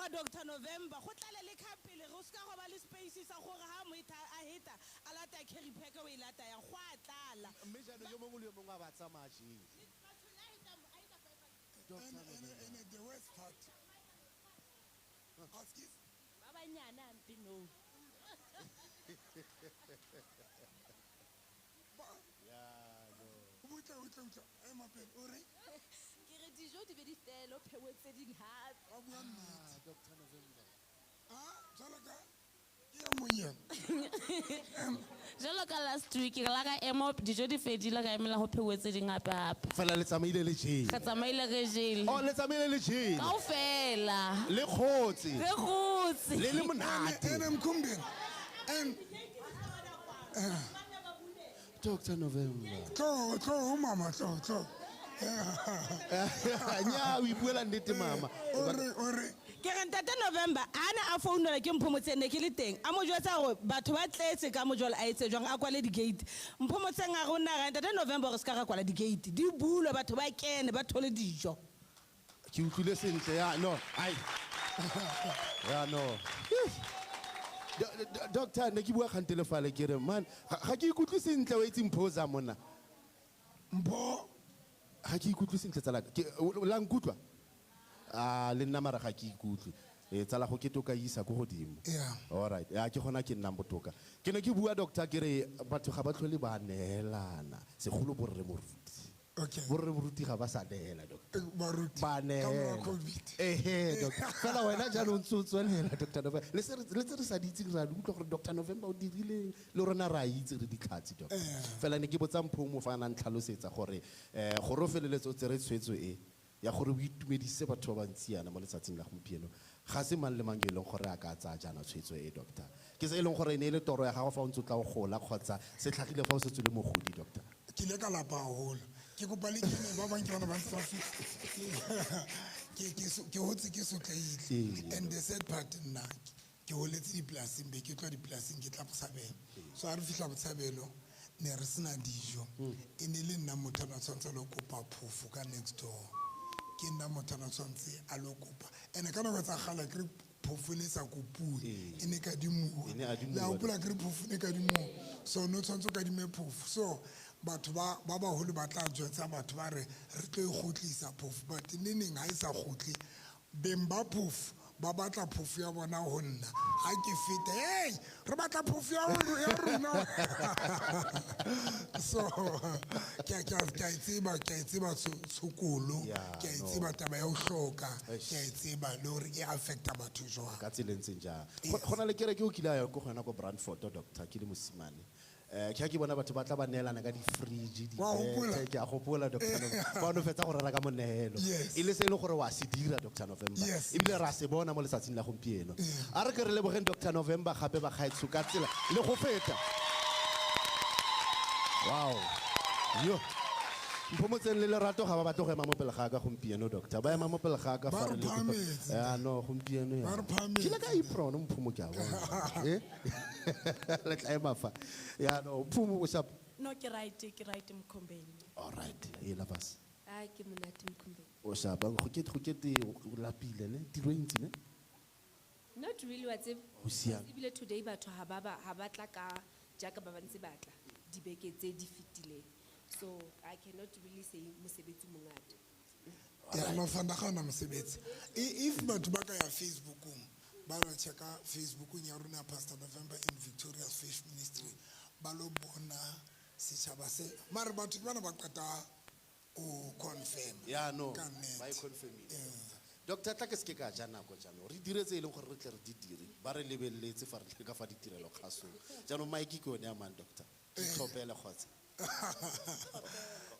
Leboga Dr November. Go tlale le ka pele, go se ka go ba le space sa gore ha moeta a heta a lata carry pack o e lata ya go a tlala. Mme jaanong yo mongwe le yo mongwe a ba tsamaya a jele. Batho le a heta a heta 500. Dr. And the worst part. Askies? Ba banyane hampe no. Ya no. Utlwa, utlwa, utlwa. Ema pele, o re? Ke re dijo di be di fele, o phewe tse ding hape. Ba bua nnete. Ah, Dr. November. Ah, jwalo ka ke ya monyana. Jwalo ka last week, re la ka ema, dijo di fedile, ka emela ho phewe tse ding hape hape. Fela le tsamaile le jele. Re tsamaile re jele. Oh, le tsamaile le jele. Kaofela. Le kgotse. Re kgotse. Le le monate. Ene Mkhumbeni. And Dr. November. Tlo, tlo, mama, tlo, tlo. Nya, o ipuela nnete, mama. O re, o re. Ke re ntate November a ne a founela ke Mphomotseng ne ke le teng. A mo jwetsa hore batho ba tletse ka mo jwale a etse jwang a kwale di-gate. Mphomotseng a re o nna ra ntate November re se ka ra kwala di-gate. Di bulwe batho ba kene ba thole dijo. Ke utlwile sentle ya no. Ai. Ya no. Doctor ne ke bua kgante le fale ke re man ga ke ikutlwe sentle o itse Mpho za mona. Mpho ga ke ikutlwe sentle tsala ke la nkutlwa? Ah, le nna mara ga ke ikutlwe. Tsala go ke toka isa ko godimo. Yeah. All right. Ya ke gona ke nnang botoka. Ke ne ke bua doctor ke re batho ga ba tlhole ba neelana, segolo borre moruti. Okay. Borre moruti ga ba sa neela doctor. Baruti. Ba Ka mora neela. COVID. Ehe, doctor. Fela wena jaanong ntse o tswelela Doctor November. Le se re, le tse re sa di itseng re a di utlwa gore Doctor November o dirileng, le rona re a itse re ditlhatsi doctor. Fela ne ke botsa Mpho mo fa a nang tlhalosetsa gore, gore o feleletse o tsere tshwetso e ya gore o itumedise batho ba bantsi yana mo letsatsing la gompieno. Ga se mang le mang yo e leng gore a ka tsaya jaana tshwetso e doctor. Ke se e leng gore e ne e le toro ya gago fa o ntse o tla o gola kgotsa se tlhagile fa o setse o le mogodi doctor. Ke ile ka lapa haholo. Ke kopa le kene ba bang ke bana ba ntse ba ke hotse ke sotlehile. Ee. And the sad part nna ke holetse dipolasing, be ke tloha dipolasing ke tla Botshabelo. So ha re fihla Botshabelo ne re sena dijo. E ne le nna motho a na tshwanetse a lo kopa phofo ka next door. Ke nna motho a na tshwanetse a lo kopa. And ka nako tsa kgale ke re phofo e ne e sa kopuwe, Ee. e ne kadimuwa. E ne adimuwa. Le a hopola ke re phofo e ne kadimuwa. So no tshwanetse o kadime phofo. So batho ba baholo ba tla jwetsa batho ba re re tlo e kgutlisa phofo, but neneng ha e sa kgutle, beng ba phofo ba batla phofo ya bona ho nna. Ha ke feta, hey, re batla phofo ya ya rona. So, ke a, ke a, ke a e tseba, ke a e tseba tshokolo, Ya, ke a e no. tseba taba ya ho hloka, Eish. ke a e tseba le hore e affecta batho jwang. Ka tsela e ntseng jang. Yes. Go na le kereke o kile a ya ko go yona ko Brandfort, doctor, ke le mosimane. Ke ha ke bona batho ba tla ba neelana ka di-fridge, Wa hopola? di-bed, ke a gopola, Doctor November. Fa o no fetsa go rera ka monehelo. Yes. E le se e leng gore wa se dira, Doctor November. Yes. Ebile ra se bona mo letsatsing la gompieno. Yeah. A re ke re lebogeng Doctor November gape ba gaetsho ka tsela le go feta. Wow. Yo. Mphomotseng le Lerato ga ba batle go ema mo pele ga ka gompieno, doctor. Ba ema mo pele ga ka Ba fa re re le kopa- phahametse. Ya, no, gompieno ya. Ba re phahametse. Ke ile ka apron, Mphomo ke a bona. Eh? Le tla ema fa. Ya, no, Mphomo o sharp. No, ke right, ke right, Mkhombeni. All right, e la bas. Ah, ke monate, Mkhombeni. O sharp, go ke, go ke te, o lapile, ne? Tiro e ntsi, ne? Not really, wa tseba. O siame. Ebile today batho ha ba ba, ha ba tla ka jaaka ba bantse ba tla dibeke tse di fetileng. So I cannot really say mosebetsi o mongata. Ya, no, fanda ga ona mosebetsi. If batho ba ka ya Facebookong, ba lo checka Facebookong ya rona Pastor November in Victorious Faith Ministry, ba lo bona setjhaba se. Mare batho ke bana ba qeta o confirm. Ya, no, Ka nnete. ba e confirmile. Yeah. Doctor, tla ke se ke ka ja nako jaanong. Re dire tse e leng gore re tle re di dire. Ba re lebeletse fa re le ka fa ditirelo kgasong. Jaanong mic ke yone ya mang, doctor? Ke itlhophele kgotsa?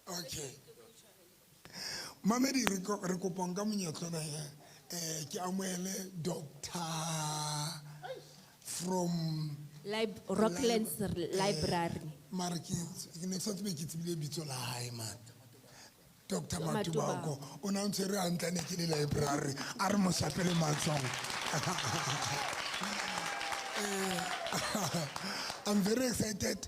Okay. Mamedi, re kopang ka monyetla ona he. Ke amohele doctor from Rocklands Library. Mare ke ne ke sa tsebe ke tsebile bitso la hae, man. Doctor Matubako. Matubako, o na ntshwere hantle ne ke le library, a re mo shapele matsoho. I'm very excited.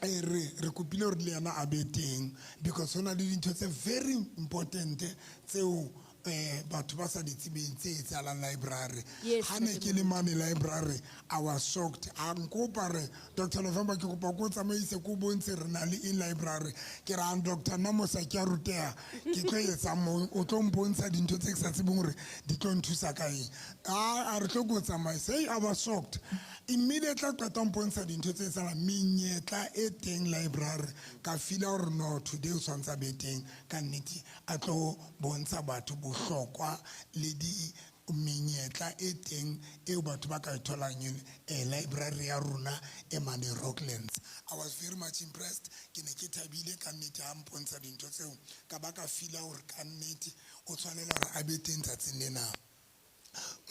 Re kopile hore le yena a be teng because ho na le dintho tse very important tseo Batho ba sa di tsebeng tse etsahalang library. Yes, Ha ne ke le mane library, I was shocked. A nkopa re, Dr November, ke kopa ko tsamaise, ko bontshe re na le e library. Ke re, "Ah, doctor, nna mosa ke a ruteha, ke tlo etsa mo o tlo mpontsha dintho tse ke sa tsebeng hore di tlo nthusa ka eng." A re tlo ko tsamaisa. Hey, I was shocked immediately a qeta ho mpontsha dintho tse etsahalang, menyetla e teng library. Ka feela hore no, today o tshwanetse a be teng ka nnete, a tlo bontsha batho bohlokwa le di menyetla e teng eo batho ba ka e tholang library ya rona e mane Rocklands. I was very much impressed. Ke ne ke thabile ka nnete ha mpontsha dintho tseo, ka ba ka feela hore ka nnete o tshwanela hore a be teng tsatsing lena.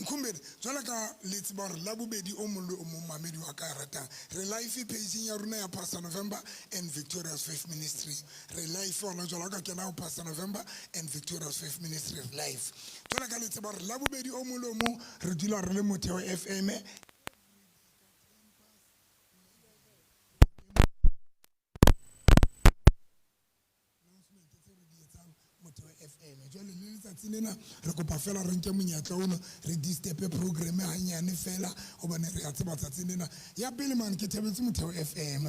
Nkhumbele, jwalo ka le tseba hore Labobedi o mong le o mong, mamedi wa ka ya ratang, re live pageng ya rona ya Pastor November and Victorious Faith Ministry. Re live hona jwalo. Ha ka kena ho Pastor November and Victorious Faith Ministry, re live. Jwalo ka le tseba hore Labobedi o mong le o mong re dula re le Motheo FM. Announcement tse re di etsang Motheo FM. Jwale le letsatsi lena re kopa fela re nke monyetla ono, re disturbe program hanyane fela, hobane re a tseba tsatsing lena ya pele mane ke thabetse Motheo FM.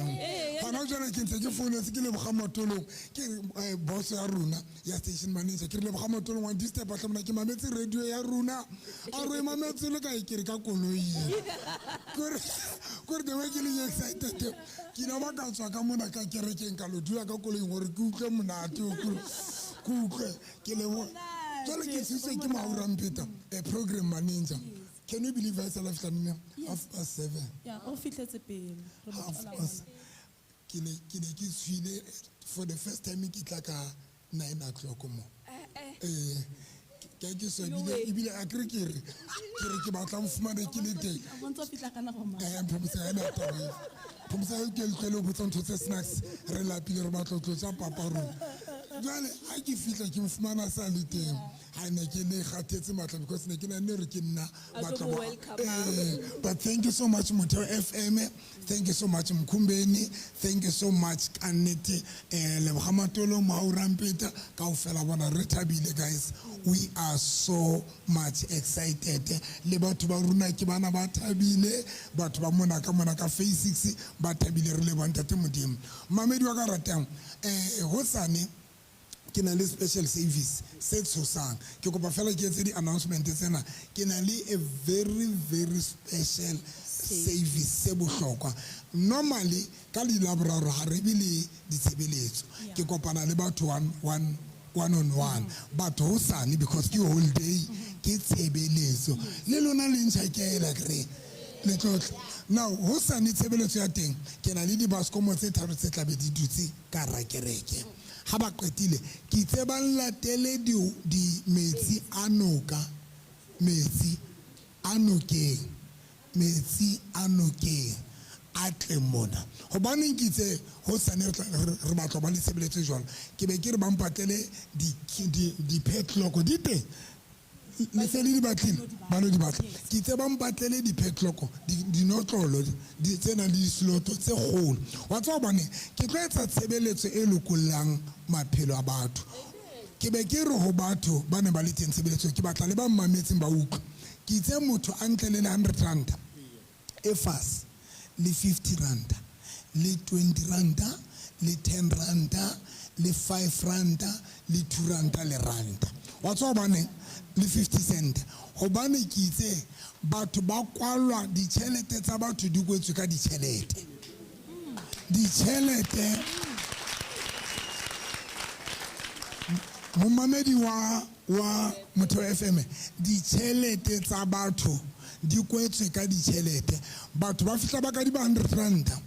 Gona jwale ke ntse ke founetse ke Leboga Matolong, ke re boss ya rona ya station manager, ke re, "Leboga Matolong, wa disturb hle mona, ke mametse radio ya rona." A re, "Mametse le kae?" Ke re, "Ka koloing." Kore the way ke leng excited, ke ile ba ka tswa ka mona ka kerekeng, ka lo dula ka koloing gore ke utlwe monate, ke utlwe ke lebo. Jwale ke thuswe ke Maurampeta, a program manager. Can you believe I sala fihla nne 7:30? Ya, o fihletse pele. Re mo Half thola past mona. Ke ne ke tshwile for the first time, ke tla ka 9 o'clock mo. Ee, ke ke swabile ebile a kere ke re ke batla mfumane ke le teng. A bontse o fihla ka nako mang? Phomisa ena taba eo. Phomisa eo ke utlwele o botsa ntho tse snacks. Re lapile, re batla ho tlo ja papa rona. Jwale ha ke fihla, ke mo fumana sa le teng. Ha ne ke le kgathetse matla because ne ke nahanne hore ke nna A tlo batla mo ba- welcome. But thank you so much, Motheo FM. Thank you so much, Mkhumbeni. Thank you so much ka nnete, Leboga Matolo, Maurampeta, kaofela bona re thabile, guys. We are so much excited. Le batho ba rona ke bana ba thabile, batho ba mona ka mona ka Phase 6 ba thabile, re leboha ntate Modimo. Mamedi wa ka ratang, hosane ke na le special service se tshosang. Ke kopa fela ke etse di-announcement tsena. Ke na le a very very special service se bohlokwa. Normally ka Laboraro ha re be le ditshebeletso, ke kopana le batho one one one on one, but hosane, because ke holiday, ke tshebeletso le lona le ntjhakela kere le tlotla. Now hosane tshebeletso ya teng, ke na le dibaskomo tse tharo tse tlabe di dutse ka hara kereke. Ha ba qetile, ke itse ba latele di metsi a noka, metsi a nokeng, metsi a nokeng a tle mona. Hobaneng ke itse hosane re batla ho ba le tshebeletso e jwalo? Ke be ke re ba mpatlele di-padlock di teng, le se le di batlile, ba lo di batla. Ke itse ba mpatlele di-padlock, dinotlolo tse nang le di-slot tse kgolo. Wa tseba hobane ke tlo etsa tshebeletso e lokollang maphelo a batho. Ke be ke re ho batho ba ne ba le teng tshebeletsong, ke batla le ba mmametseng ba utlwe, ke itse motho a ntle le 100 ranta e fase, le 50 ranta, le 20 ranta, le 10 ranta, le 5 ranta, le 2 ranta, le ranta, wa tseba hobaneng, le 50 cent. Hobane ke itse batho ba kwalwa, ditjhelete tsa batho di kwetswe ka ditjhelete, ditjhelete. Momamedi wa Motheo FM, ditjhelete tsa batho di kwetswe ka ditjhelete. Batho ba fihla ba kadima 100 ranta,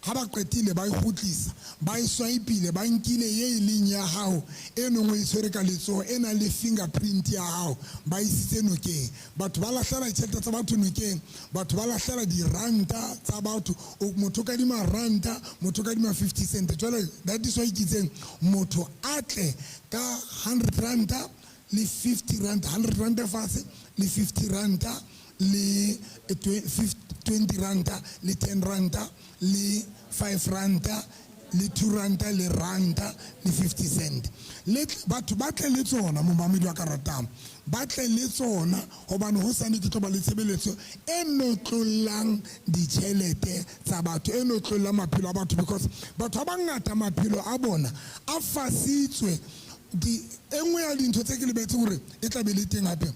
ha ba qetile ba e kgutlisa, ba e swipile, ba nkile ye e leng ya hao, e nngwe e tshwere ka letsoho, e nang le fingerprint ya hao, ba isitse nokeng. Batho ba lahlela ditjhelete tsa batho nokeng, batho ba lahlela diranta tsa batho. Motho o kadima ranta, motho o kadima 50 cent. Jwale that is why ke itseng motho a tle ka 100 ranta le 50 ranta, 100 ranta fatshe, le 50 ranta, le 20 ranta, le 10 ranta, le 5 ranta. le 2 ranta le ranta le 50 cent. Le batho ba tle le tsona, momamedi wa ka ratang, ba tle le tsona, gobane go sane ke tlo ba le tshebeletso e notlollang ditšhelete tsa batho, e notlollang maphelo a batho, because batho ba bangata maphelo a bona a fasitswe. E nngwe ya dintho tse ke lebetse gore e tla be le teng gape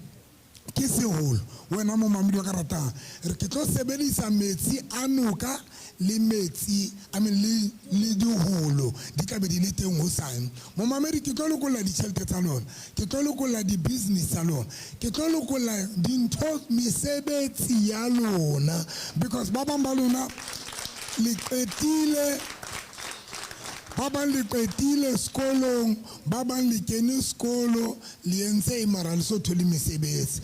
ke seholo, wena momamedi wa ka ratang, re ke tlo sebedisa metsi a noka le metsi, I mean, le diholo di tla be di le teng hosane. Momamedi, ke tlo lokolla ditjhelete tsa lona, ke tlo lokolla di-business tsa lona, ke tlo lokolla dintho, mesebetsi ya lona, because ba bang ba lona le qetile, ba bang le qetile sekolong, ba bang le kene sekolo, le entse e mara le so thole mesebetsi,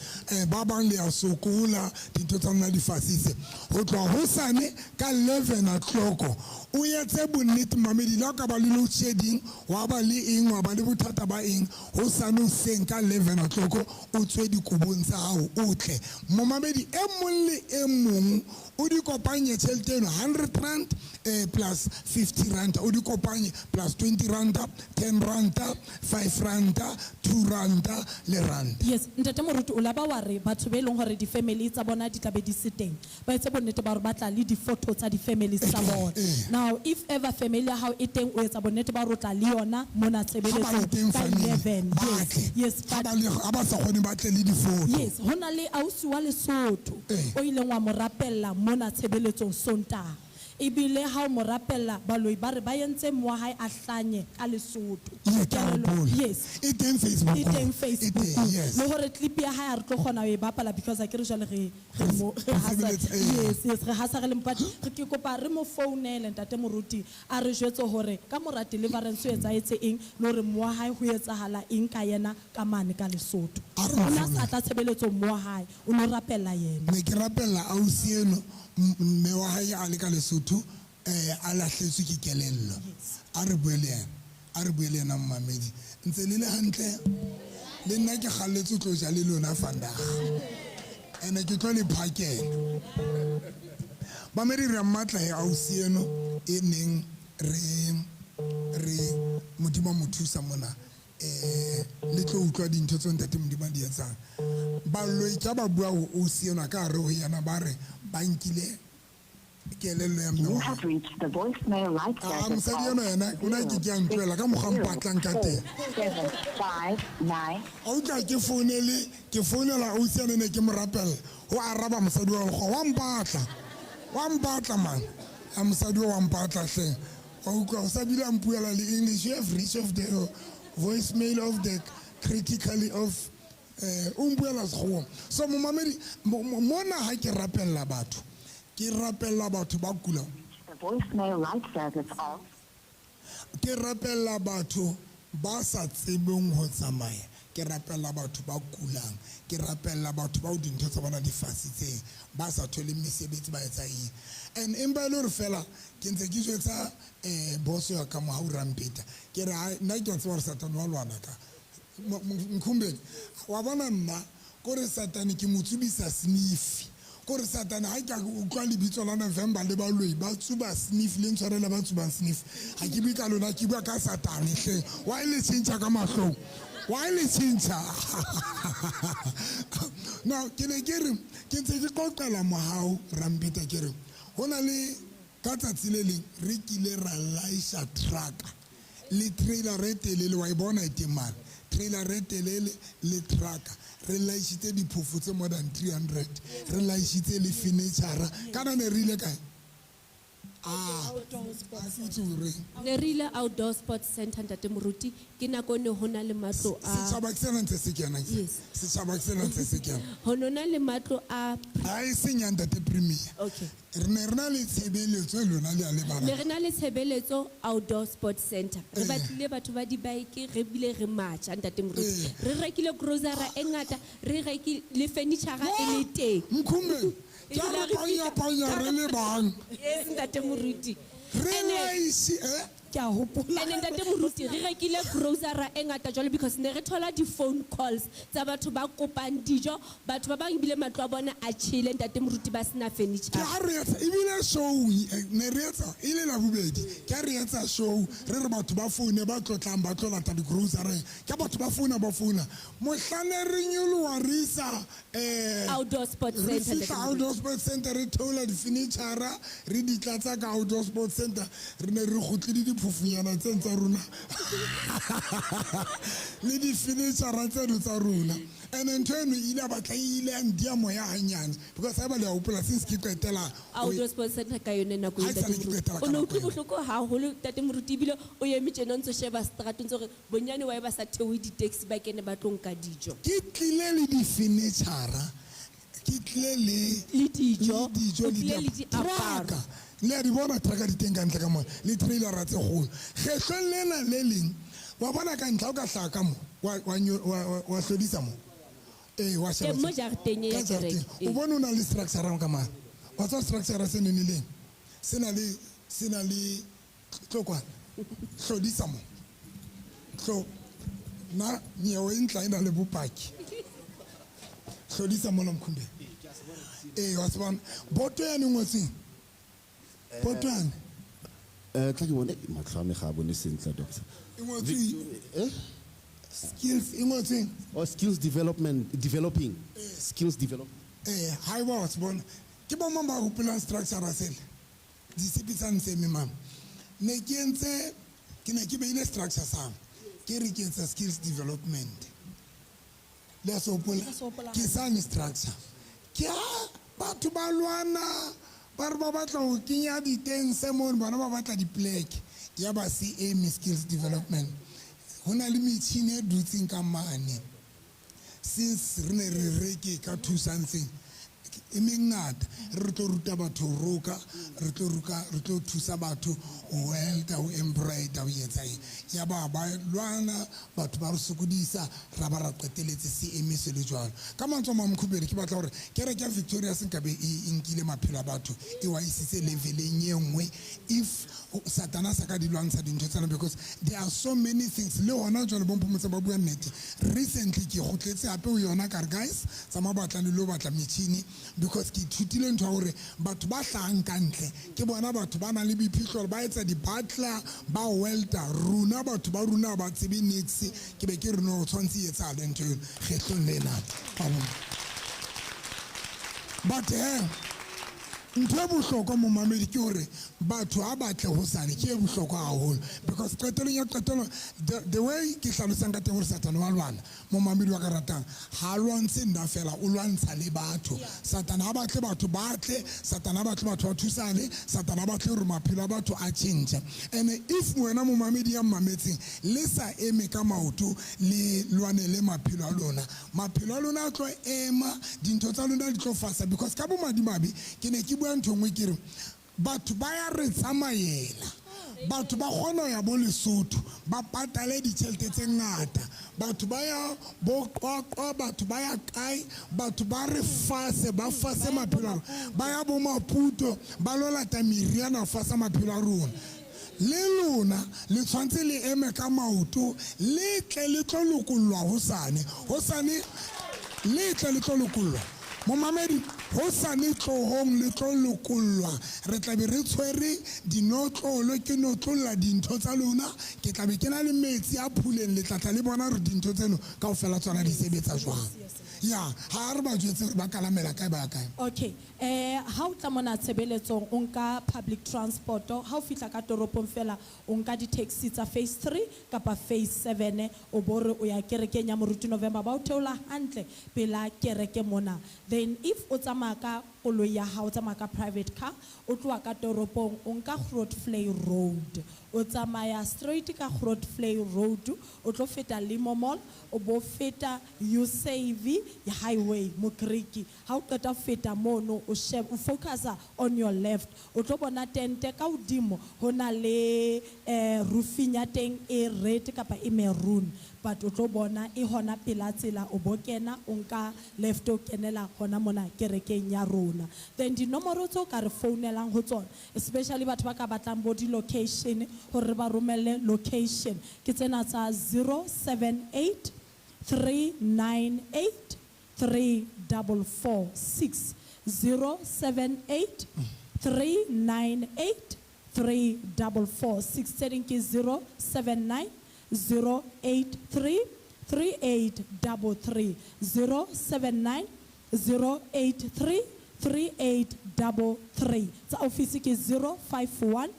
ba bang le ya sokola, dintho tsa lona di fasitse. Ho tloha hosane ka 11 o'clock, o etse bonnete, mamedi, le ha o ka ba le load shedding, wa ba le eng, wa ba le bothata ba eng, hosane hoseng ka 11 o'clock o tswe dikobong tsa hao, o tle. Momamedi e mong le e mong o di kopanye tjhelete eno, 100 rand plus 50 rand, o di kopanye plus 20 ranta, 10 ranta, 5 ranta, 2 ranta le rand. Yes, ntate moruti, o laba wa re batho be e leng gore di-family tsa bona di tlabe di se teng, ba etse bonnete ba gore ba tla le di-photo tsa di-families tsa bona. Now if ever family ya hao e teng, o etsa bonnete ba gore o tla le yona mona Ha ba le tshebeletsong teng ka family, 11. ba Yes, tle. yes. Ha But ba ha ba sa kgone, ba tle le difoto. Yes, ho na le ausi wa Lesotho o ileng wa mo rapella mona tshebeletsong Sontaha, ebile ha o mo rapella, baloi ba re ba entse mowa hae a hlanye ka Lesotho. Ye, ke a hopola. Yes. E teng Facebook. E teng E Facebook. teng, yes. Le hore clip ya hae ha re tlo kgona ho e bapala because akere jwale re mo re Re hasa. sebeletsa. Yes, re hasa re le mpati. Re ke kopa re mo founele, ntate moruti, a re jwetse hore ka mora deliverance o etsahetse eng, le hore mowa hae ho etsahala eng ka yena ka mane ka Lesotho. A re mo O na founele. sa tla tshebeletsong, mowa hae o no rapella yena. Ne ke rapella ausi eno, mme wa hae a le ka Lesotho, a lahletswe ke kelello. A re bue le yena, a re bue le yena. Mmamedi, ntse le le hantle? Le nna ke kgalletse ho tlo ja le lona vandag, ene ke tlo le phakela. Mamedi, re a mmatla he ausi eno e neng re Modimo a mo thusa mona, le tlo utlwa dintho tseo ntate Modimo a di etsang. Baloi ka ba bua ho ausi eno ka hare ho yena, ba re ba nkile kelello ya mme You wa hae. have reached the voicemail light Ah, service mosadi of eno yena o na ke ke a ntlohela ka mokgwa a mpatlang ka teng. 759. A utlwa, ke founele, ke founela ausi ane, ne ke mo rapella, ho araba mosadi wa lekgowa. Wa mpatla, wa mpatla man, a mosadi o wa mpatla hleng, wa utlwa, o sa bile a mpuela le English. You have reached of the voicemail of the critically of o mpuela Sekgowa. So momamedi, mona ha ke rapella batho, ke rapella batho ba kulang. The voicemail light service of Ke rapella batho ba sa tsebeng ho tsamaya, ke rapella batho ba kulang, ke rapella batho bao dintho tsa bona di fasitseng, ba sa tholeng mesebetsi, ba etsa eng. And empa e le hore fela ke ntse ke jwetsa boso ya ka Mohau Rampeta, ke re hai, nna ke a tseba hore Satane wa lwana ka Mkhumbeni, wa bona, nna kore Satane ke mo tsubisa sniff, kore Satane ha ke utlwa lebitso la November le baloi ba tsuba sniff, le ntshwarele ba tsubang sniff, ha ke bue ka lona, ke bua ka Satane hleng. Why le tjhentjha ka mahlong? Why le tjhentjha? Now ke ne ke re ke ntse ke qoqela Mohau Rampeta, ke re ho na le ka tsatsi le leng re kile ra laisha trucka le trailer e telele, wa e bona e teng mane, trailer e telele le trucka, re laishitse diphofo tse more than 300, re laishitse le furniture. Kana ne re ile kae? Ah, a ke itse hore Ne re ile Outdoor Sports Center, ntate moruti, ke nako ne ho na le matlo a Setjhaba ke sena ntse se kena. Yes. Setjhaba ke sena ntse se kena. Ho no na le matlo a Ha e seng ya ntate Premier. Okay. Re ne re na le tshebeletso e lona le a lebala. Ne re na le tshebeletso Outdoor Sports Center, re batlile batho ba di-bike, re bile re matjha, ntate moruti. Re rekile grocery e ngata, re rekile le furniture e le teng. Mkhumbeni, ke a Ebile re re fihla- panya-panya re le bang. Yes, ntate moruti. Re Ene laishi Ke a hopola. And ntate moruti re rekile grocery e ngata jwalo because ne re thola di-phone calls tsa batho ba kopang dijo, batho ba bang ebile matlo a bona a tjhele, ntate moruti, ba sena Ke furniture. Ha re etsa ebile show ne re etsa e le Labobedi, ke ha re etsa show re re batho ba foune ba tlotlang ba tlo lata di-grocery, ke batho ba founa ba founa mohlane re nyoloha re isa Outdoor Sports re Center, fihla ntate Moruti. Outdoor Sports Center, re theola di-furniture re di tlatsa ka Outdoor Sports Center, re ne re kgutlile diphofunyana tseno tsa rona le di-furniture tseno tsa rona. And ntho eno e ile ya batla e ile ya ndia moya hanyane because ha eba le a hopola since ke qetela Outdoor Sports Center ka yone nako Ha eo, e sale ntate ke Moruti. qetela ka O ne nako utlwe eo. bohloko haholo, ntate moruti, ebile o eme tjena o ntso sheba seterateng tse hore bonyane wa e ba sa theohe di-taxi ba kene ba tlo nka dijo. Ke tlile le di-furniture, ke tlile le Le dijo, le dijo o le tlile le diaparo. trucka. Le a di bona trucka di teng ka ntle ka mona le trailera tse kgolo kgetlong lena le leng wa bona ka ntlha o ka hlaha ka mo wa hlodisa mo, ee, wa sheba Teng mo jareteng e ya ka jareteng. kereke, O ee. bone o na le structure ka mane, wa tseba structure se nonileng se na le tlokwana, hlodisa mo tlo nna nyewe e ntla e na le bopaki, hlodisa mola mkhumbe, ee, wa se bona boto yane e ngotsweng, boto yane. Tla ke bone, matlho a me ga a bone sentle, doctor. E ngotsweng skills e ngotsweng. Oh, skills development, developing skills develop. Ee, ha eba wa se bona ke bo mang ba hopolang structure sele ditshepe tsa ntse eme mama ne ke entse ke ne ke beile structure sa me ke re ke etsa skills development, le a se hopola? Ke se hopola. Ke sane structure, ke ha batho ba lwana ba re ba batla ho kenya ditense mono, bona ba batla dipleke, ya ba se eme skills development, ho na le metjhini e dutseng ka mane since re ne re reke ka two something e mengata, re tlo ruta batho ho roka, re tlo ruka, re tlo thusa batho ho welda, ho embroider, ho etsa eng, ya ba ba lwana batho ba re sokodisa, ra ba ra qeteletse se eme se le jwalo. Ka mantswe a mang, Mkhubele, ke batla hore kereke ya Victoria se nkabe e nkile maphelo a batho e wa isitse leveleng e nngwe if Satana sa ka di lwantsha dintho tsena, because there are so many things le hona jwale. Bomphomotse ba bua nnete, recently ke kgutletse hape ho yona ka re guys tsamaya batlang le lo batla metjhini because ke ithutile ntho ya hore batho ba hlahang ka ntle ke bona batho ba nang le boiphihlelo, ba etsa di-butler, ba welder, rona batho ba rona ha ba tsebe nix, ke be ke re no tshwanetse e etsahale ntho eno kgetlong lena. Wa bona? But he ntho e bohlokwa, momamedi, ke hore batho ha batle hosane, ke e bohlokwa haholo because qetellong ya qetello the way ke hlalosang ka teng hore Satane wa lwana, momamedi wa ka ratang, ha lwantshe nna fela, o lwantsha le batho. Satane ha batle batho ba tle, Satane ha batle batho ba thusane, Satane ha batle hore maphelo a batho a change. And if wena momamedi ya mmametseng le sa eme ka maoto le lwanele maphelo a lona, maphelo a lona a tlo ema, dintho tsa lona di tlo fasa, because ka bomadimabe ke ne ke bua ntho e nngwe ke re batho ba ya re tsamaela, batho ba kgona ho ya bo Lesotho ba patale ditjhelete tse ngata, batho ba ya bo Qwaqwa, batho ba ya kae, batho ba re fase ba fase maphelo a rona, ba ya bo Maputo ba lo lata meriana ho fasa maphelo a rona. Le lona le tshwanetse le eme ka maoto, le tle le tlo lokollwa hosane, hosane le tle le tlo lokollwa, momamedi, hosane tlohong le tlo lokollwa, re tla be re tshwere dinotlolo, ke notlolla dintho tsa lona, ke tla be ke na le metsi a phuleng, le tlatla le bona hore dintho tseno kaofela tsona di sebetsa jwang. Ya ha re ba jwetse hore ba kalamela kae, ba ya kae. Okay, ha o tla mona tshebeletsong o nka public transport, ha o fihla ka toropong fela o nka di-taxi tsa phase 3 kapa phase 7, o bo re o ya kerekeng ya Moruti November, ba o theola hantle pela kereke mona. Then if o tsamaya ka koloi ya hao, o tsamaya ka private car, o tloha ka toropong o nka Grootvlei Road, o tsamaya straight ka Grootvlei Road, o tlo feta Limo Mall, o bo feta Usave Highway Mokriki. Ha o qeta ho feta mono o sheba, o focusa on your left, o tlo bona tente ka hodimo ho na le roofing ya teng e red kapa e maroon, but o tlo bona e hona pela tsela, o bo kena o nka left o kenela hona mona kerekeng ya rona. Then dinomoro tseo ka re founelang ho tsona, especially batho ba ka batlang bo di-location, hore re ba romelle location. Ke tsena tsa 078 398 3446, 078 398 3446. Tse ding ke 079 083 3833, 079 083 3833. Tsa office ke 051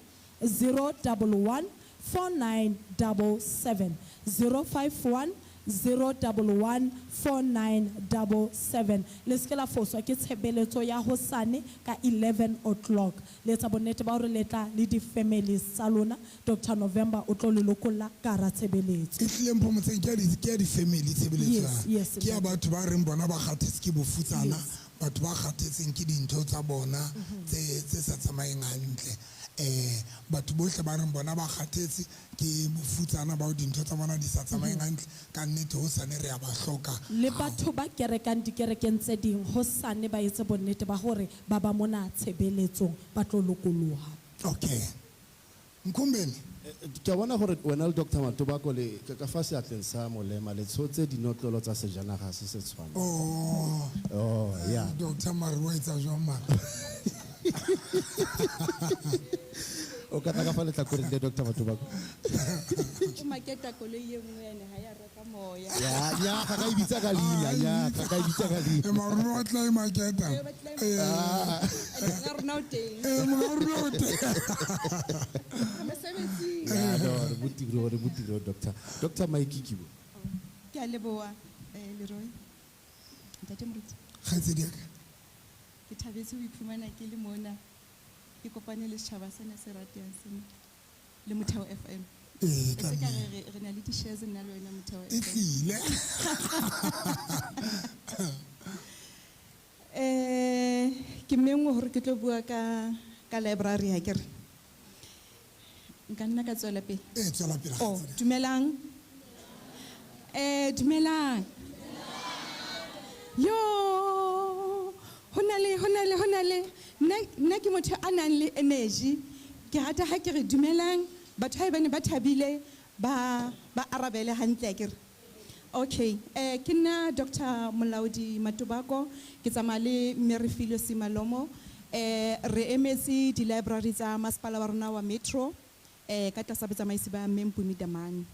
011 4977, 051 011 4977. Le se ke la foswa ke tshebeletso ya hosane ka 11 o'clock. Le etsa bonnete ba hore le tla le di-families tsa lona. Dr November o tlo le lokolla ka hara tshebeletso. E tlileng Phomotseng ke ya di-family tshebeletso Yes, ya. yes, Ke ya ntate. batho ba reng bona ba kgathetse ke bofutsana, Yes. batho ba kgathetseng ke dintho tsa bona tse sa tsamayeng hantle. Batho bohle ba reng bona ba kgathetse ke bofutsana bao dintho tsa bona di sa tsamayeng hantle, ka nnete hosane re a ba hloka. Le batho ba kerekang dikerekeng tse ding hosane ba etse bonnete ba hore ba ba mona tshebeletsong, ba tlo lokoloha. Okay. Nkhumbeni. Ke a bona gore wena le Dr Matobako le ka fa seatleng sa molema le tshotse dinotlolo tsa sejanaga se se tshwanang. Oh. Oh, yeah. Dr Mare wa etsa jwang mara? O ka tla ka fa lehlakoreng le Dr Matobako. O maketa koloi e nngwe ene ha ya reka moya. Ya, nya, ga ka e bitsa ka leina, nya, ga ka e bitsa ka leina. E mara o tla e maketa. Monga rona o teng. Monga rona o teng. Re mosebetsing. Ya, no, re botiro, re botiro, doctor. Dr Mike Kibo. Ke a leboha, Leroy. Ntate Moruti. Kgaitsedi ya ka. Ke thabetse ho iphumana ke le mona. Ke kopane le setjhaba sena se ratehang sena le Motheo FM. Ee, ka E se ka nnete. re na le di-shares nna le wena Motheo E FM. tlile. Ke menngwe hore ke tlo bua ka library ha ke re. Nka nna ka tswela pele. Ee, tswela pele, Oh, kgaitsedi. dumelang. Dumelang. Yo, hona le, hona le, hona le. Nna ke motho a nang le energy. Ke rata ha ke re dumelang, batho haebane ba thabile, ba arabele hantle ha ke re. Okay, ke nna Dr Molaodi Matobako, ke tsamaya le Mme Refilwe Simalomo. Re emetse di-library tsa masepala wa rona wa Metro, ka tlasa botsamaisi ba Mme Mpumi Damane.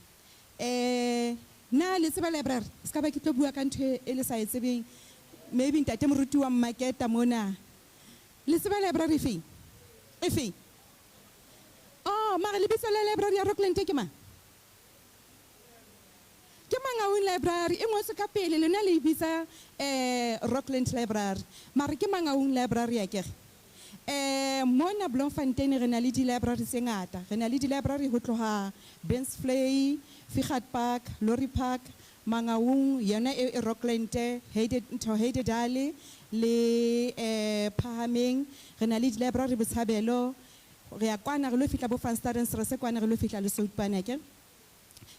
Nna le tseba library, se ka ba ke tlo bua ka ntho e le sa e tsebeng. Maybe ntate moruti wa mmaketa mona. Le tseba library e feng? E feng? Oh, mara lebitso la library ya Rockland ke mang? Ke Mangaung Library, e ngotswe ka pele, lona le e bitsa, Rockland Library. Mara ke Mangaung Library akere. Mona Bloemfontein re na le di-library tse ngata. Re na le di-library ho tloha Bensvlei, Fichardt Park, Lorry Park, Mangaung, yona e Rockland, Heide, ntho Heidedal le, Phahameng. Re na le di-library Botshabelo. Re ya kwana re lo fihla bo Van Stadens, re se kwana re lo fihla le Soutpan akere.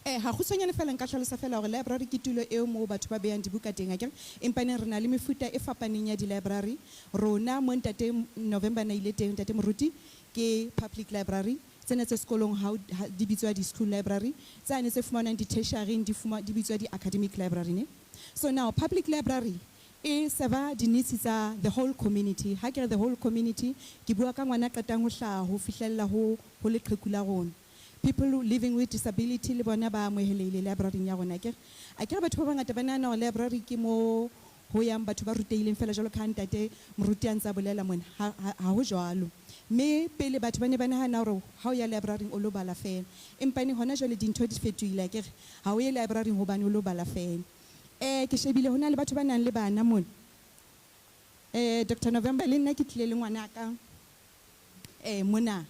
Ha kgutshwanyane fela nka hlalosa fela hore library ke tulo eo moo batho ba behang dibuka teng akere. Empa neng re na le mefuta e fapaneng ya di-library. Rona mo ntate November na ile teng, ntate Moruti, ke public library. Tsena tse sekolong ha o, ha, di bitswa di-school library. Tsane tse fumanwang di-tertiary-ing di bitswa di-academic library ne. So now public library e serva di-needs tsa the whole community. Ha ke re the whole community, ke bua ka ngwana a qetang ho hlaha ho fihlella ho leqheku la rona. People living with disability le bona ba amohelehile library ya rona akere. Akere batho ba bangata ba nahana hore library ke mo ho yang batho ba rutehileng fela jwalo ka ha ntate moruti a ntsa bolela mona. Ha ho jwalo. Mme pele batho ba ne ba nahana hore ha o ya library o lo bala fela. Empa ne hona jwale dintho di fetohile akere. Ha o ye library hobane o lo bala fela. Ke shebile hona le batho ba nang le bana mona. Doctor November le nna ke tlile le ngwana ka, mona.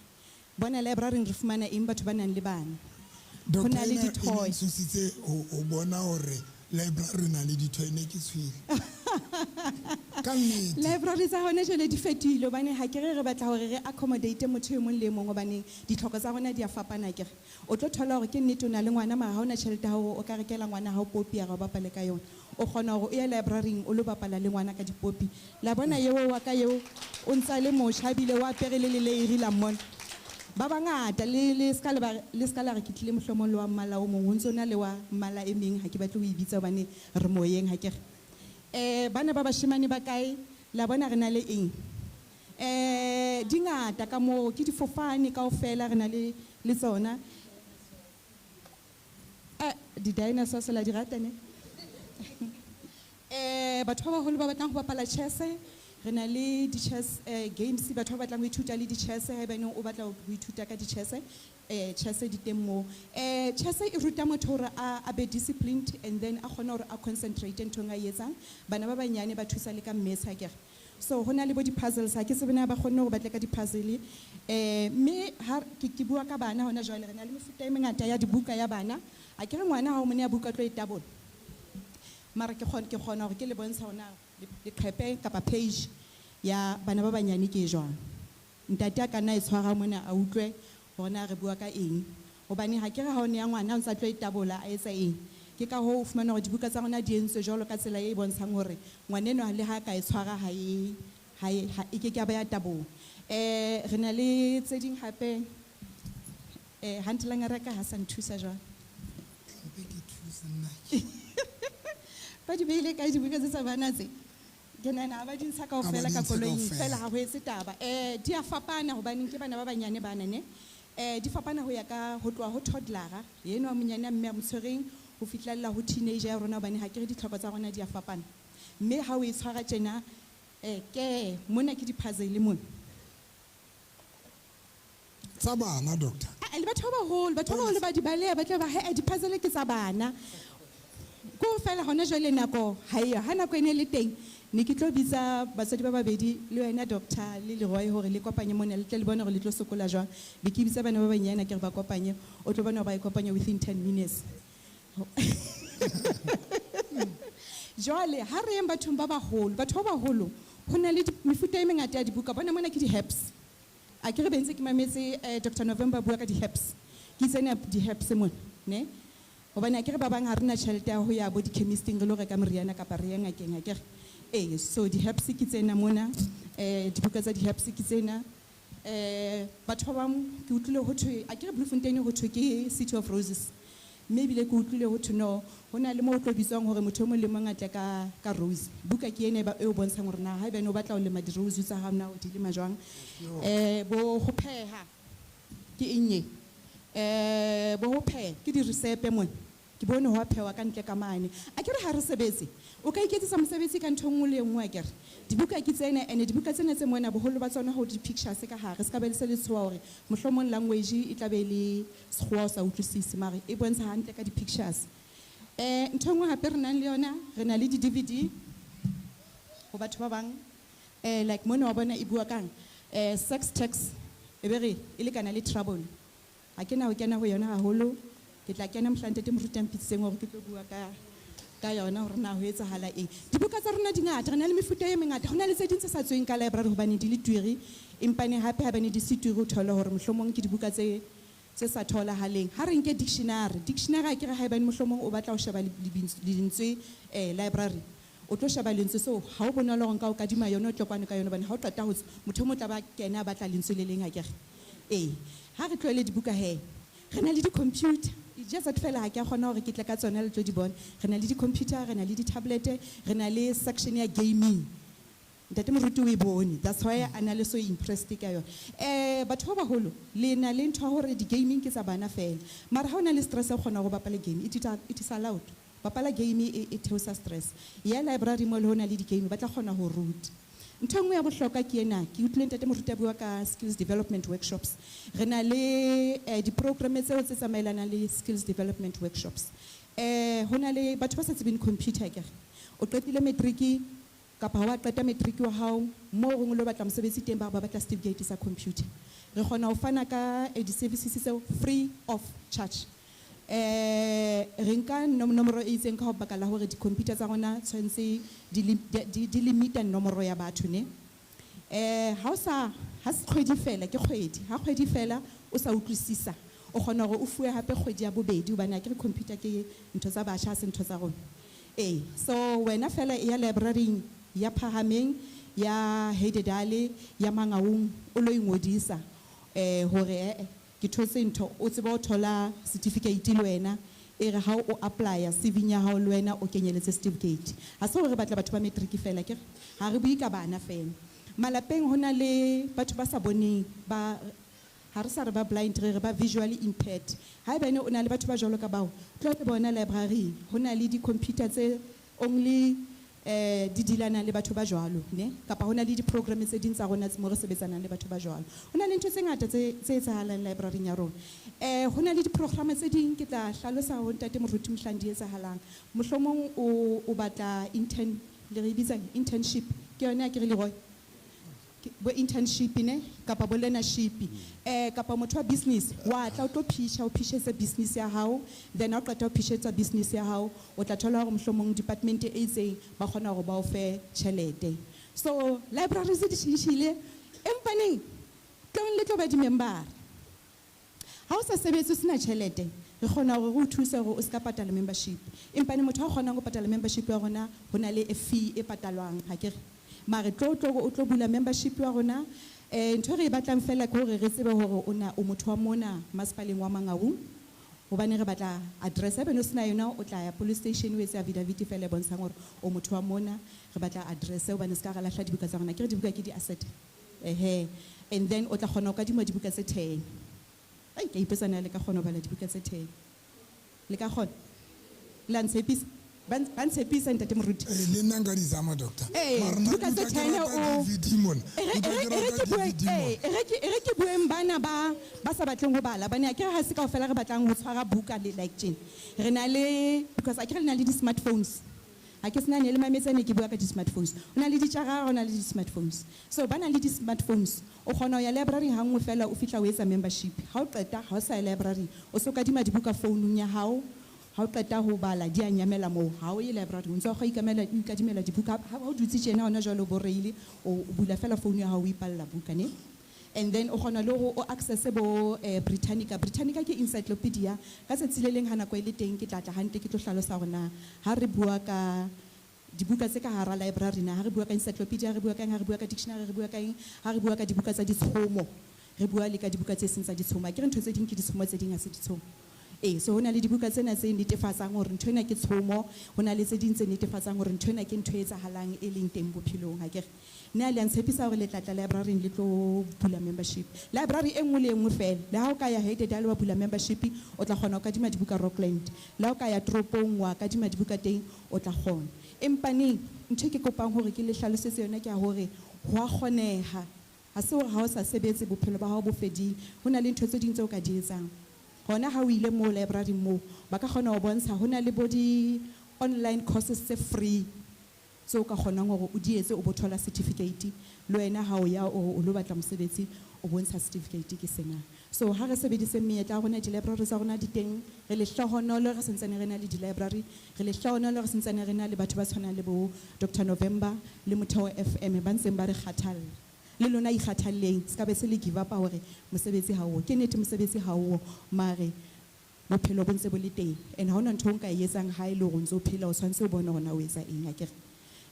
Bona library re fumana eng batho ba nang le bana? Ho Doctor, na le ena e di-toy. ntshositse ho bona hore library na le di-toy, ne ke tshwele. Ka nnete. Library tsa hona jwale di fetohile hobane ha ke re re batla hore re accommodate motho e mong le e mong hobane ditlhoko tsa rona di a fapana akere. O tlo thola hore ke nnete o na le ngwana mara ha ona tjhelete ya hore o ka rekela ngwana hao popi ya re o bapale ka yona. O kgona hore o ye library-ing o lo bapala le ngwana ka dipopi. La bona eo wa ka eo o ntsa le motjha ebile o apere le leleiri la mmona. Ba bangata le ska le ba le ska la re ke tlile mohlomong le wa mmala o mong, ho ntso na le wa mmala e meng, ha ke batle ho e bitsa hobane re moyeng ha ke re. Bana ba bashemane ba kae? La bona re na le eng? Di ngata ka moo, ke difofane kaofela re na le tsona. Di-dinosaurs la di rata ne? Batho ba baholo ba batlang ho bapala chess, re na le di-chess games, batho ba batlang ho ithuta le di-chess, haebaneng o batla ho ithuta ka di-chess, chess di teng moo. Chess e ruta motho hore a be disciplined and then a kgone hore a concentrate nthong a e etsang. Bana ba banyane ba thusa le ka maths akere. So ho na le bo di-puzzles, ha ke tsebe na ba kgonne hore ba tle ka di-puzzle. Mme ha ke bua ka bana hona jwale, re na le mefuta e mengata ya dibuka ya bana. Akere ngwana ha o mo neha buka o tlo e tabola. Mara ke kgona hore ke le bontsha hore na leqhepe kapa page ya bana ba banyane ke e jwang. Ntate a ka nna e tshwara mona a utlwe hore na re bua ka eng. Hobane ha ke re ha o neha ngwana o ntsa tlo e tabola a etsa eng. Ke ka hoo o fumana hore dibuka tsa rona di entswe jwalo ka tsela e bontshang hore ngwanenwa le ha ka e tshwara ha e, ha e, ha e ke ke ya ba ya taboha. Re na le tse ding hape. Hantle la ngaka ha sa nthusa jwang? Mpe ke thuse nna ke. Ba di beile kae dibuka tse tsa bana tse? Ke nahana ha ba di ntsha kaofela Ha ba di ka ntshe koloing, kaofela. fela ha ho etse taba. Di a fapana hobaneng ke bana ba banyane bana ne. Di fapana ho ya ka ho tloha ho toddler-a, enwa monyane a mme a mo tshwereng, ho fihlella ho teenager ya rona, hobane ha ke re ditlhoko tsa rona di a fapana. Mme ha o e tshwara tjena, ke mona ke di-puzzle mona. Tsa bana, doctor. Ah, le batho ba baholo, batho ba baholo ba di baleha, ba tla ba, he, di-puzzle ke tsa bana. Ko fela hona jwale nako ha eyo, ha nako e ne le teng, ne ke tlo bitsa batswadi ba babedi le wena doctor le Leroy hore le kopanye mona, le tle le bone hore le tlo sokola jwang. Be ke bitsa bana ba banyane ke re ba kopanye, o tlo bona hore ba e kopanye within 10 minutes. Jwale ha re yeng bathong ba baholo, batho ba baholo ho na le mefuta e mengata ya dibuka. Bona mona ke di-herbs. A ke re bentse ke mametse Doctor November bua ka di-herbs. Ke tsena di-herbs mona, ne? Hobane a ke re ba bang ha re na tjhelete ya ho ya bo di-chemisting re lo reka meriana kapa re ye ngakeng, a ke re. So di-herbs ke tsena mona, dibuka tsa di-herbs ke tsena. Batho ba bang ke utlwile ho thwe, a ke re Bloemfontein ho thwe ke City of Roses. Mme ebile ke utlwile ho thwe no, ho na le moo o tlo bitswang hore motho o mong le mong a tle ka rose. Buka ke ena e o bontshang hore na haebane o batla ho lema di-rose tsa hao na o di lema jwang. Bo ho pheha ke eng e? Bo ho pheha ke dirisepe mona. Ke bone ho a phehwa ka ntle ka mane. A ke re ha re sebetse, o ka iketsetsa mosebetsi ka ntho e nngwe le e nngwe, a ke re. Dibuka ke tsena, ene dibuka tsena tse mona boholo ba tsona ho di-pictures ka hare, se ka be le se le tshoha hore mohlomong language e tla be le sekgowa o sa utlwisise, mare e bontsha hantle ka di-pictures. Ntho e nngwe hape re nang le yona, re na le di-D V D ho batho ba bang. Like mona wa bona e bua kang? Sex tax, e be re e lekana le trouble. Ha ke na ho kena ho yona haholo. Ke tla kena mohlang ntate Moruti a mpitsitseng hore ke tlo bua ka yona hore na ho etsahala eng. Dibuka tsa rona di ngata, re na le mefuta e mengata. Ho na le tse ding tse sa tsweng ka library hobane di le twiri, empa ne hape ha bane di se twiri o thole hore mohlomong ke dibuka tse sa tholahaleng. Ha re nke dictionary, dictionary ha ke re haebane mohlomong o batla ho sheba lentswe, library, o tlo sheba lentswe, so ha o bonolo hore nka o kadima yona o tle kwano ka yona, hobane ha o qeta ho tswa, motho o mong o tla ba kena a batla lentswe le leng, ha ke re. Ha re tlohele dibuka he, re na le di-computer. Just that fela ha ke a kgona hore ke tle ka tsona le tlo di bona. Re na le di-computer, re na le di-tablet, re na le section ya gaming. Ntate Moruti o e bone, that's why a na le so impressed ka yona. Batho ba baholo, le na le ntho ya hore di-gaming ke tsa bana fela. Mara ha o na le stress o kgona ho bapala game, it is allowed. Bapala game e theosa stress. Ya library mo le ho na le di-game, ba tla kgona ho ruta. Ntho e nngwe ya bohlokwa ke ena, ke utlwile ntate Moruti a bua ka skills development workshops. Re na le di-programme tseo tse tsamaelanang le skills development workshops. Ho na le batho ba sa tsebeng computer akere. O qetile matric kapa ha wa qeta matric wa hao, moo gongwe le o batla mosebetsi teng ba re ba batla certificate sa computer. Re kgona ho fana ka di-services tseo free of charge. Re nka nomoro e itseng ka ho baka la hore di-computer tsa rona tshwanetse di limita nomoro ya batho ne. Ha o sa, ha se kgwedi fela, ke kgwedi. Ha kgwedi fela o sa utlwisisa, o kgona hore o fuwe hape kgwedi ya bobedi hobane akere computer ke ntho tsa batjha, ha se ntho tsa rona. So wena fela e ya library ya Phahameng, ya Heidedal, ya Mangaung, o lo ingodisa. Hore ke thotse ntho o tsebe ho thola certificate le wena e re ha o apply-a CV ya hao le wena o kenyeletse certificate. Ha se hore re batla batho ba matric fela ke re ha re bue ka bana fela. Malapeng ho na le batho ba sa boneng ba ha re sa re ba blind re re ba visually impaired. Haebane o na le batho ba jwalo ka bao, tlo le bona library ho na le di-computer tse only di dealana le batho ba jwalo ne kapa ho na le di-program tse ding tsa rona mo re sebetsanang le batho ba jwalo. Ho na le ntho tse ngata tse etsahalang library ya rona. Ho na le di-program tse ding ke tla hlalosa ho ntate Moruti mohlang di etsahalang. Mohlomong o batla intern le re bitsa internship ke yona ya ke re Leroy bo internship ne kapa bo learnership kapa motho wa business wa tla o tlo pitcha o pitchetse business ya hao, then ha o qeta ho pitchetsa business ya hao o tla thola hore mohlomong department e itseng ba kgona hore ba o fe tjhelete. So libraries di tjhentjhile empa neng tlong le tlo ba di-member. Ha o sa sebetse o sena tjhelete re kgona hore re o thuse hore o ska patala membership, empa ne motho a kgonang ho patala membership ya rona ho na le a fee e patalwang ha ke re mare tlo tlo o tlo bula membership ya rona. Ntho e re e batlang fela ke hore re tsebe hore o na o motho wa mona masepaleng wa Mangaung, hobane re batla address. Haeba o sena yona o tla ya police station o etse affidavit fela e bontshang hore o motho wa mona, re batla address hobane se ka ra lahla dibuka tsa rona. Ke re dibuka ke di-asset. Ehe, and then o tla kgona ho kadima dibuka tse 10. Ai, ke a ipotsa na le ka kgona ho bala dibuka tse 10. Le ka kgona? Le a ntshepisa? Ba ntshepisa ntate Moruti. Le nna nka di zama, doctor. Eh, Mara nna dibuka ke tse utlwa ke 10 rata o DVD mona. E re- Utlwa e ke re- e re rata ke bueng- DVD mona. e re ke bueng bana ba sa batleng ho bala. Bane akere ha se kaofela re batlang ho tshwara buka le like tjena. Re na le, because akere le na le di-smartphones. Ha ke sena ne le mametse ne ke bua ka di-smartphones. Ho na le ditjara, ho na le di-smartphones. So ba nang le di-smartphones, o kgona ho ya library ha nngwe fela o fihla o etsa membership. Ha o qeta, ha o sa ya library, o so kadima dibuka founung ya hao. Ha o qeta ho bala di a nyamela moo, ha o ye library o ntse o o ikadimela dibuka. Ha o dutse tjena hona jwale o boreile, o bula fela phone ya hao o ipalla buka ne. And then o kgona le hore o access bo Britannica. Britannica ke encyclopedia. Ka tsatsi le leng ha nako e le teng ke tla tla hantle ke tlo hlalosa hore na ha re bua ka dibuka tse ka hara library na, ha re bua ka encyclopedia, re bua ka eng, ha re bua ka dictionary, re bua ka eng, ha re bua ka dibuka tsa ditshomo, re bua le ka dibuka tse seng tsa ditshomo. Akere ntho tse ding ke ditshomo, tse ding ha se ditshomo. So ho na le dibuka tsena tse netefatsang hore ntho ena ke tshomo, ho na le tse ding tse netefatsang hore ntho ena ke ntho e etsahalang e leng teng bophelong, ha ke re. Nna le a ntshepisa hore le tla tla library le tlo bula membership. Library e nngwe le e nngwe fela, le ha o ka ya Heidedal wa bula membership, o tla kgona ho kadima dibuka Rockland. Le ha o ka ya toropong wa kadima dibuka teng, o tla kgona. Empa neng, ntho e ke kopang hore ke le hlalosetse yona ke ya hore ho a kgoneha. Ha se hore ha o sa sebetse bophelo ba hao bo fedile, ho na le ntho tse ding tseo o ka di etsang. Hona ha o ile moo library moo, ba ka kgona ho bontsha ho na le bo di-online courses tse free tseo ka kgonang hore o di etse o bo thola certificate. Le wena ha o ya o lo batla mosebetsi, o bontsha certificate ke sena. So ha re sebedise menyetla ya rona, di-library tsa rona di teng, re lehlohonolo re santsane re na le di-library, re lehlohonolo re santsane re na le batho ba tshwanang le bo Doctor November le Motheo FM ba ntseng ba re kgathalla. Le lona ikgathalleng, se ka be se le give up hore mosebetsi ha o. Ke nnete mosebetsi ha o, mare bophelo bo ntse bo le teng. And ha hona ntho o nka e etsang ha e le hore o ntso phela, o tshwanetse o bone hore na o etsa eng, akere.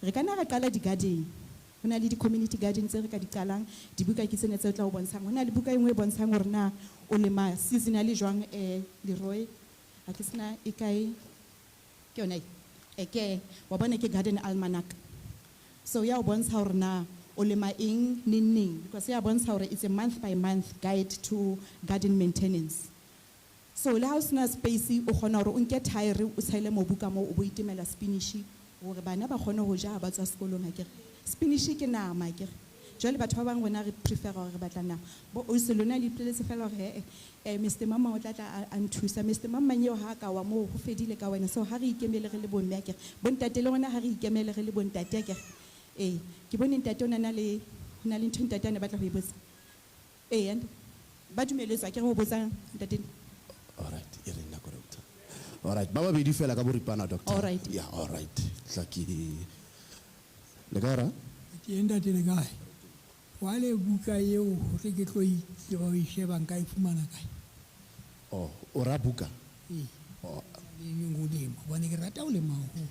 Re ka nna ra qala di-garden. Ho na le di-community garden tse re ka di qalang, dibuka ke tsena tse tla o bontshang. Ho na le buka e nngwe e bontshang hore na o lema seasonally jwang, Leroy. Ha ke sena e kae? Ke yona e. Ke, wa bona ke garden almanac. So ya o bontsha hore na o lema eng neng neng, because ya bontsha hore it's a month by month guide to garden maintenance. So le ha o sena space, o kgona hore o nke thaere o tshele mobu ka moo, o bo itemela spinach hore bana ba kgone ho ja ha ba tswa sekolong, akere. Spinach ke nama, akere. Jwale batho ba bang rona re prefer hore re batla nama. Bo ausi lona le ipoleletse fela hore, Mister Mama o tla tla a nthusa. Mister Mama eo ha ka wa moo, ho fedile ka wena. So ha re ikemele re le bomme, akere. Bontate le rona ha re ikemele re le bontate, akere. Ke bone ntate o na le, ho na le ntho ntate a ne batla ho e botsa. And ba dumeletswe akere ho botsa ntate. All right, e re nako, doctor. All right, ba babedi fela ka boripana, doctor. All right. Yeah, all right. Tla ke le kae ra? Ke ntate le kae? Wale buka eo hore ke tlo tseba ho e sheba nka e fumana kae? Oh, o ra buka? Ee. Oh. Le neng ho lema, hobane ke rata ho lema haholo.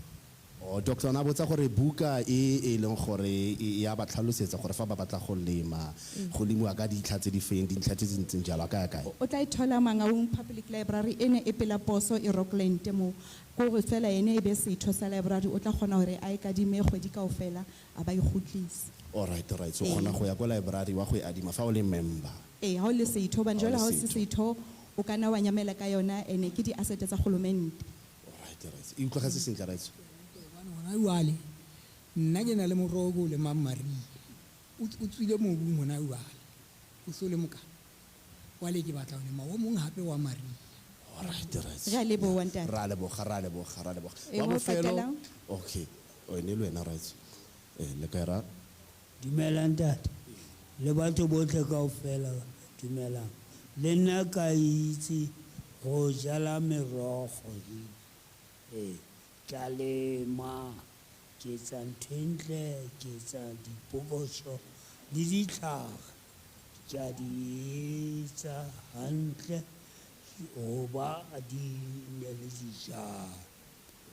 O doctor na botsa gore buka e e leng gore e ya ba tlhalosetsa gore fa ba batla go lema, go lemiwa ka ditlha tse di feng, dintlha tse di ntseng jalo, a ka ya kae? O tla e thola Mangaung Public Library ene e pela poso e Rockland mo. Kore fela ene e be setho sa library, o tla kgona hore a e kadime kgwedi kaofela, a ba e kgutlise. All right, all right. So kgona go ya kwa library wa go e adima fa o le member. Ee, ha o le setho, hobane Ha o le jwale ha o se setho. setho, o ka nna wa nyamela ka yona, ene ke di-asset tsa kgolomente. All right, all right. E utlwagetse sentle, right? Hona jwale, nna ke na le moroho o lemang mariha. O tswile mobung hona jwale. O so le mokana. Jwale ke batla ho lema o mong hape wa mariha. All right, all right. Re a leboha, ntate. Ra leboga, ra leboga, ra leboga. E, Wa wa bofelo? qetellang? Okay. O ene le wena, right? Le kae ra? Dumelang ntate. Le batho botlhe kaofela, dumelang. Le nna ka itse go jala merogo. Ke a lema, ke etsa ntho e ntle, ke etsa dipokosho le ditlhare. Ke a di etsa hantle hoba di ne le dijalo.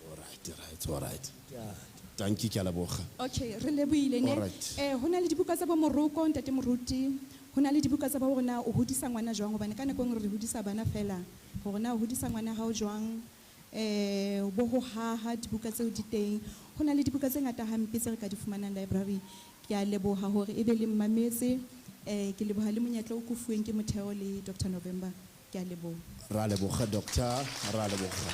All right, all right, all right. Ntate. Thank you, ke a leboga. Okay, re lebohile ne. All right. Ho na le dibuka tsa bo Moroko, ntate Moruti. Ho na le dibuka tsa bo hore na o hodisa ngwana jwang, hobane ka nako e nngwe re hodisa bana fela. Hore na o hodisa ngwana hao jwang, bo ho haha dibuka tseo di teng. Ho na le dibuka tse ngata hampe tse re ka di fumanang library. Ke a leboha hore ebe le mmametse. Ke leboha le monyetla o ko fuweng ke Motheo le Doctor November. Ke a leboha. Ra leboga, Doctor, ra leboga.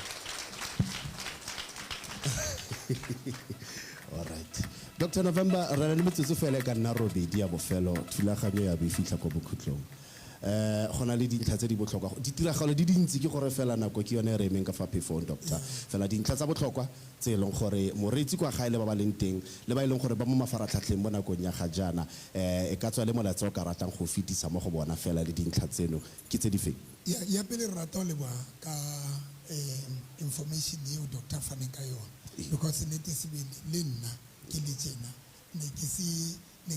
All right. Doctor November, re na le metsotso fela e ka nna robedi ya bofelo, thulaganyo ya bo e fitlha ko bokhutlong. Go na le dintlha tse di botlhokwa. Ditiragalo di dintsi ke gore fela nako ke yone e re emeng ka fa phefong, Doctor. Fela dintlha tsa botlhokwa tse e leng gore moreetsi kwa gae le ba ba leng teng, le ba e leng gore ba mo mafaratlhatlheng mo nakong ya ga jaana, e ka tswa le molaetsa o ka ratang go fetisa mo go bona fela le dintlha tseno ke tse di feng? Ya pele re rata ho leboha ka, information eo doctor a faneng ka yona. Because nnete sebele le nna ke le tjena, ne ke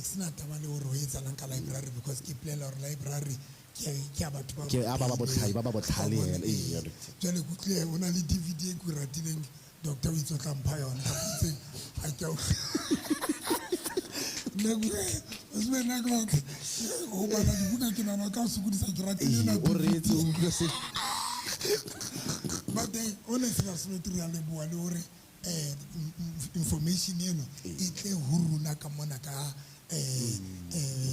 sena taba le hore ho etsahalang ka library, because ke ipolela hore library ke ya batho ba Ke ya ba ba botlhale, ba ba botlhale Ba hela, bone, ee, ee. right. Jwale ke utlwile ho na le DVD e ke o ratileng, doctor o itse o tla mpha yona. Ka itseng, ha ke a utlwa. Nna ke re, o se nna ke batla ho bala dibuka, ke nahana o tla o sokodisa, ke ratile Ee, yona o reetse, o utlwe se. But then, honestly, absolutely, re a leboha le hore, information eno e tle ho rona ka mona ka,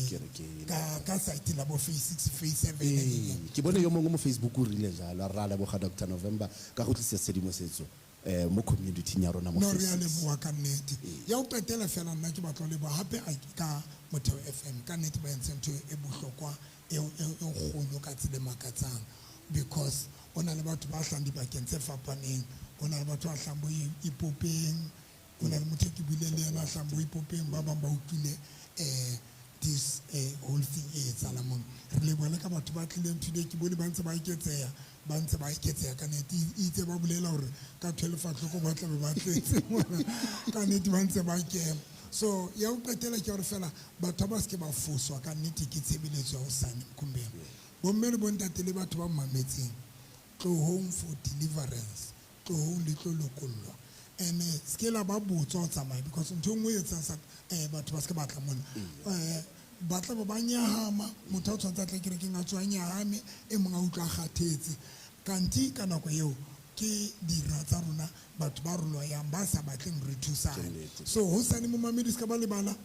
Kerekeng. ka site la bo phase 6, phase 7, Ee, ke bone yo mongwe mo Facebook o rile jalo, ra leboga Doctor November ka go tlisa tshedimosetso, mo community-ing ya rona mo No, phase re a six. leboha ka nnete. Ya ho qetela fela nna ke batla ho leboha hape a ka Motheo FM, ka nnete ba entse ntho e bohlokwa, e kgolo ka tsela e makatsang, because o na le batho ba hlahang dibakeng tse fapaneng, o na le batho ba hlahang bo Ipopeng, o na le motho e ke buileng le yena a hlahang bo Ipopeng, ba bang ba utlwile, this, whole thing e etsahalang mona. Re leboha le ka batho ba tlileng today, ke bone ba ntse ba eketseha, ba ntse ba eketseha ka nnete. E itse ba bolela hore ka 12 o'clock ba tla be ba tletse mona. Ka nnete ba ntse ba kena. So ya ho qetela ke hore fela batho ba se ke ba foswa ka nnete ke tshebeletso ya hosane Mkhumbeng. Bomme le bontate le batho ba mametseng, tlohong for deliverance, tlohong le tlo lokollwa. And se ke la ba botswa ho tsamaya, because ntho e nngwe e etsang sa, batho ba se ke ba tla mona. Ba tla be ba nyahama, motho a tshwanetse a tle kerekeng a tswa nyahame, e mong a utlwa a kgathetse. Kanti ka nako eo ke dira tsa rona, batho ba re loyang, ba sa batleng re thusane. Ke nnete. So hosane momamedi se ka ba lebala,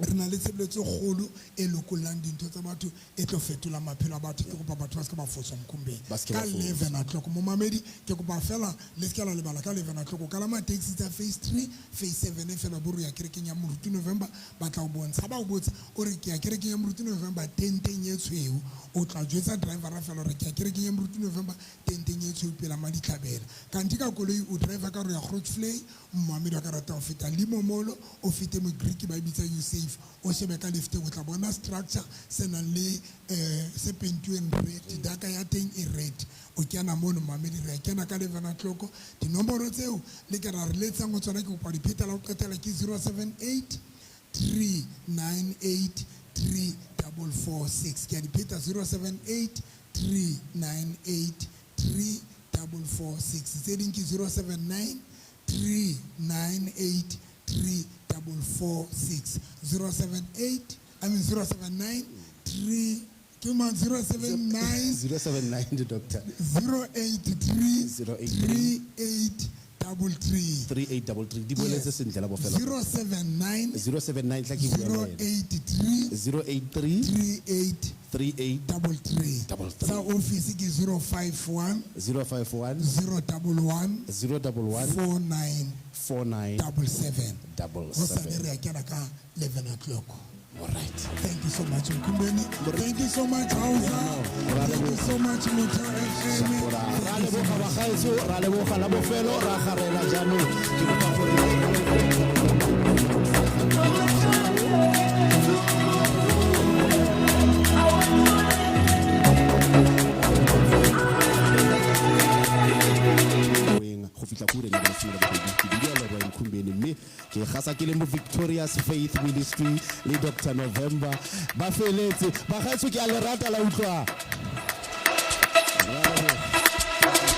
re na le tshebeletso e kgolo e lokollang dintho tsa batho, e tlo fetola maphelo a batho. Ke kopa batho ba se ke ba foswa Mkhumbeng. Ba se ke ba Ka foswa. 11 o'clock momamedi, ke kopa fela le se ke la lebala ka 11 o'clock. O kalama taxi tsa phase 3, phase 7 e fela bo re ya kerekeng ya Moruti November, ba tla o bontsha. Ha ba o botsa, o re ke ya kerekeng ya Moruti November tenteng e tshweu, o tla jwetsa driver-a fela hore ke ya kerekeng ya Moruti November tenteng e tshweu pela Maditlhabela. Kanti ka koloi o driver ka hore ya Grootvlei, momamedi wa ka rata ho feta Limomolo, o fete Mogriki ba e bitsa Usave, o shebe ka lefteng o tla bona structure se nang le, se pentuweng red, daka ya teng e red. O kena mono momamedi, re a kena ka 11 o'clock. Dinomoro tseo le ke ra re letsang ho tsona, ke kopa di pheta la ho qetela ke 078 398 3446. Ke a di pheta, 078 398 3446. Tse ding ke 079 398 3446. 078, I mean 079 3, ke mang? 079 079 doctor 083 083 3833. 3833 di boletse sentle la bofelo. 079 079 tla ke bua le wena. 083 083 38 38 33. Double three. Sa office ke 051 051 011 011 49 49 77. double Hosane seven. re a kena ka 11 o'clock. All right. Thank you so much, Mkumbeni. Thank you so much, Hausa. Thank you so much, Motheo FM. Ra leboga bagaetsho, ra leboga la bofelo, ra garela jaanong. Ke kopa gore go fitlha ko ureng ya bolesome le bobedi. Ke bidiwa Leroy Mkhumbeni, mme ke gasa ke le mo Victorious Faith Ministry le Dr November. Ba feletse bagaetsho, ke a le rata la utlwa.